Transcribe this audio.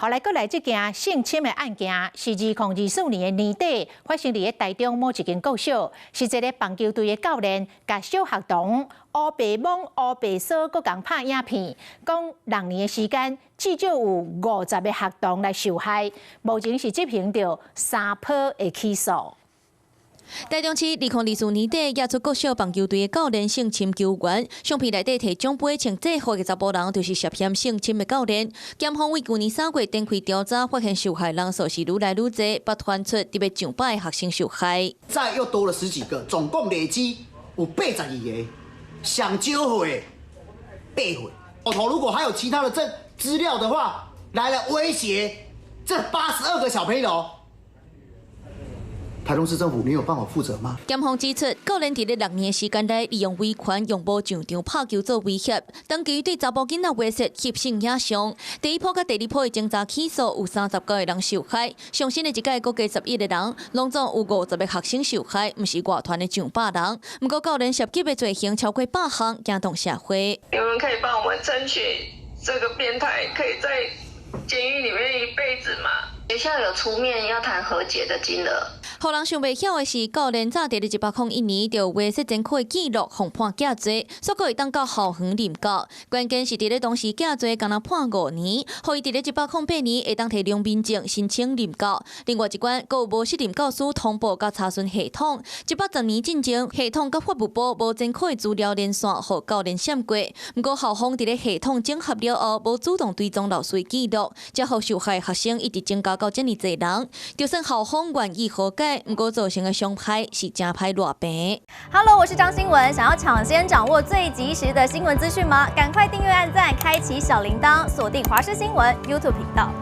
後來閣來這件性侵的案件，是2024年的年底發生佇咧台中某一間國小，是一个棒球隊的教練，共小學童烏白摸烏白挲，閣共拍影片，講6年的時間至少有50個學童來受害，目前是執行著三波的起訴。台中市2024年底，野出國小棒球隊的教練性侵球員，相片內底提獎杯穿制服的查埔人，就是涉嫌性侵的教練。檢方為舊年3月展開調查，發現受害人數是愈來愈濟，捌傳出特別上百个學生受害。再又多了十幾個，總共累積有82個，上少歲8歲。後頭如果還有其他的證資料的話，來了威脅這82個小朋友。台中市政府，你有辦法負責嗎？檢方指出，教練佇咧6年的時間內，利用威權用無上場拍球做威脅，長期對查埔囡仔猥褻翕性影像。第一波佮第二波的偵查起訴有39個人受害，上新的一屆閣加11個人，攏總有50個學生受害，毋是外傳的上百人。毋過教練涉及的罪行超過百項，驚動社會。你們可以幫我們爭取這個變態可以在監獄裡面一輩子嗎？學校有出面要談和解的金額。予人想袂曉的是，教練早佇咧101年就猥褻前科的記錄，予判假罪，煞閣會當到校園任教。關鍵是佇咧當時假罪，干焦判5年，予伊佇咧108年會當提良民證申請任教。另外一關，閣有無適任教師通報佮查詢系統，110年進前，系統佮法務部無前科的資料連線，予教練閃過。毋過校方佇咧系統整合了後，無主動追蹤老師記錄，才予受害學生一直增加到遮爾濟人。就算校方願意和解，毋過造成的傷害是誠歹賴平。 Hello，我是張新文，想要搶先掌握最及時的新聞資訊嗎？趕快訂閱、按讚、開啟小鈴鐺，鎖定華視新聞 YouTube 頻道。